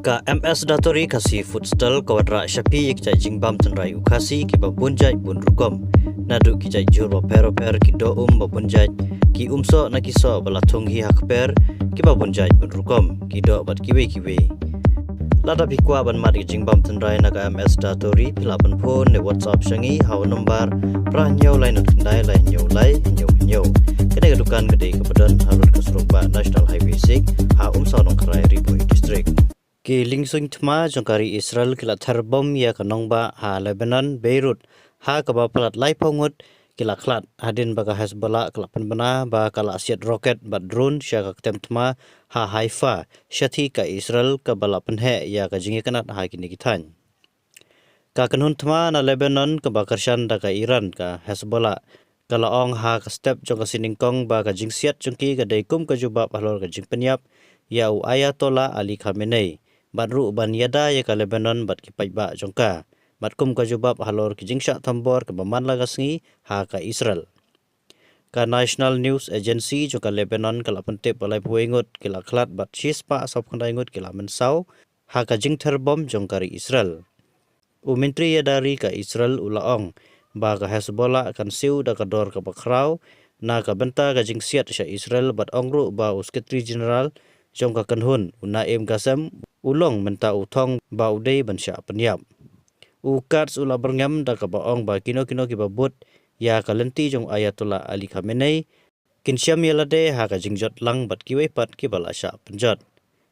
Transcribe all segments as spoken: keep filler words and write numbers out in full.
Ka M S Datori Khasi Food Stall ka wanrah sha phi ïa ki jait jingbam tynrai u Khasi kiba bun jait bun rukom. Naduh ki jait jhur bapher bapher, ki doh um ba bun jait, ki um soh na ki soh ba la thung hi ha kper kiba bun jait bun rukom, ki doh bad kiwei kiwei. Lada phi kwah ban mad ïa ki jingbam tynrai na ka M S Datori, phi lah ban phone ne WhatsApp sha ngi ha u nombar phra hynñiew lai nod khyndai lai hynñiew lai hynñiew hynñiew. Kane ka dukan ka dei kaba don ha rud ka surok bah National Highway six, ha Umsaw Nongkharai, Ri Bhoi District. Ki liengsuiñ thma jong ka ri Israel ki la ther bom ïa ka nongbah ha Lebanon, Beirut, ha kaba palat laiphew ngut ki la khlad, hadien ba ka Hezbollah ka la pynbna ba ka la siat rocket bad drone sha ka ktem thma ha Haifa, shathie ka Israel, kaba la pynheh ïa ka jingïakynad ha kine ki thaiñ. Ka kynhun thma na Lebanon kaba kyrshan da ka Iran, ka Hezbollah, ka la ong ha ka step jong ka sngi nyngkong ba ka jingsiat jong ki ka dei kum ka jubab halor ka jingpynïap ïa u Ayatollah Ali Khamenei, bad ruh ban ïada ïa ka Lebanon bad ki paidbah jong ka, bad kum ka jubab halor ki jingshah thombor kaba man la ka sngi ha ka Israel. Ka National News Agency jong ka Lebanon ka la pyntip ba laiphew wei ngut ki la khlad bad shispah sawphew khyndai ngut ki la mynsaw ha ka jingther bom jong ka ri Israel. U Myntri ïada ri ka Israel u la ong ba ka Hezbollah kan siew da ka dor kaba khraw na ka bynta ka jingsiat sha Israel, bad ong ruh ba u Secretary General jong ka kynhun, u Naim Qassem, u long mynta u thong ba u dei ban shah pynïap. U Katz u la byrngem da kaba ong ba kino kino kiba bud ïa ka lynti jong u Ayatollah Ali Khamenei kin shem ïa lade ha ka jingjot lang bad kiwei pat kiba la shah pynjot.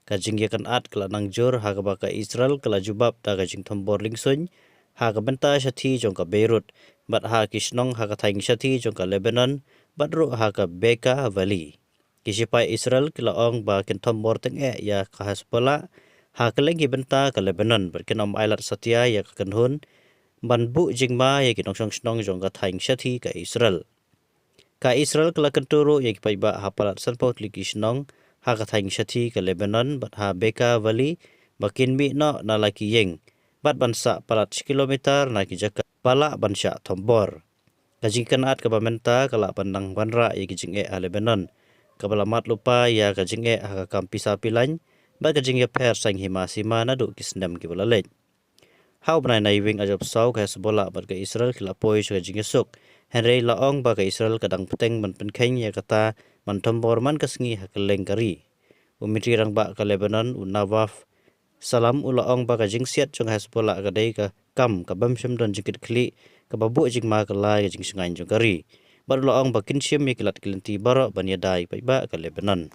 Ka jingïakynad ka la nang jur ha kaba ka Israel ka la jubab da ka jingthombor liengsuiñ ha ka bynta shathie jong ka Beirut, bad ha ki shnong ha ka thaiñ shathie jong ka Lebanon, bad ruh ha ka Bekaa Valley. Ki shipai Israel ki la ong ba kin thombor tyngeh ïa ka Hezbollah ha kylleng ki bynta ka Lebanon, bad kin ym ailad satia ïa ka kynhun ban buh jingma ïa ki nongshong shnong jong ka thaiñ shathie ka Israel. Ka Israel ka la kyntu ruh ïa ki paidbah ha palat sanphew tylli ki shnong ha ka thaiñ shathie ka Lebanon bad ha Bekaa Valley ba kin mih noh na la ki ïing, bad ban sah palat shi kilometer na ki jaka ba lah ban shah thombor. Ka jingïakynad kaba mynta ka lah ban nang wanrah ïa ki jingeh ha Lebanon, kaba la mad lypa ïa ka jingeh ha ka kam pisa pilaiñ bad ka jingïapher saiñ hima sima naduh ki snem kiba la leit. Ha u bnai Naiwieng arphew saw, ka Hezbollah bad ka Israel ki la poi sha ka jingïasuk, hynrei la ong ba ka Israel ka dang bteng ban pynkheiñ ïa kata ban thombor man ka sngi ha kylleng ka ri. U Myntri Rangbah ka Lebanon, u Nawaf Salam, u la ong ba ka jingsiat jong ka Hezbollah ka dei ka kam kaba ym shym don jingkitkhlieh, kaba buh jingma kylla ïa ka jingshngaiñ jong ka ri, bad u la ong ba kin shim ïa ki lad ki lynti baroh ban ïada ïa ki paidbah ka Lebanon.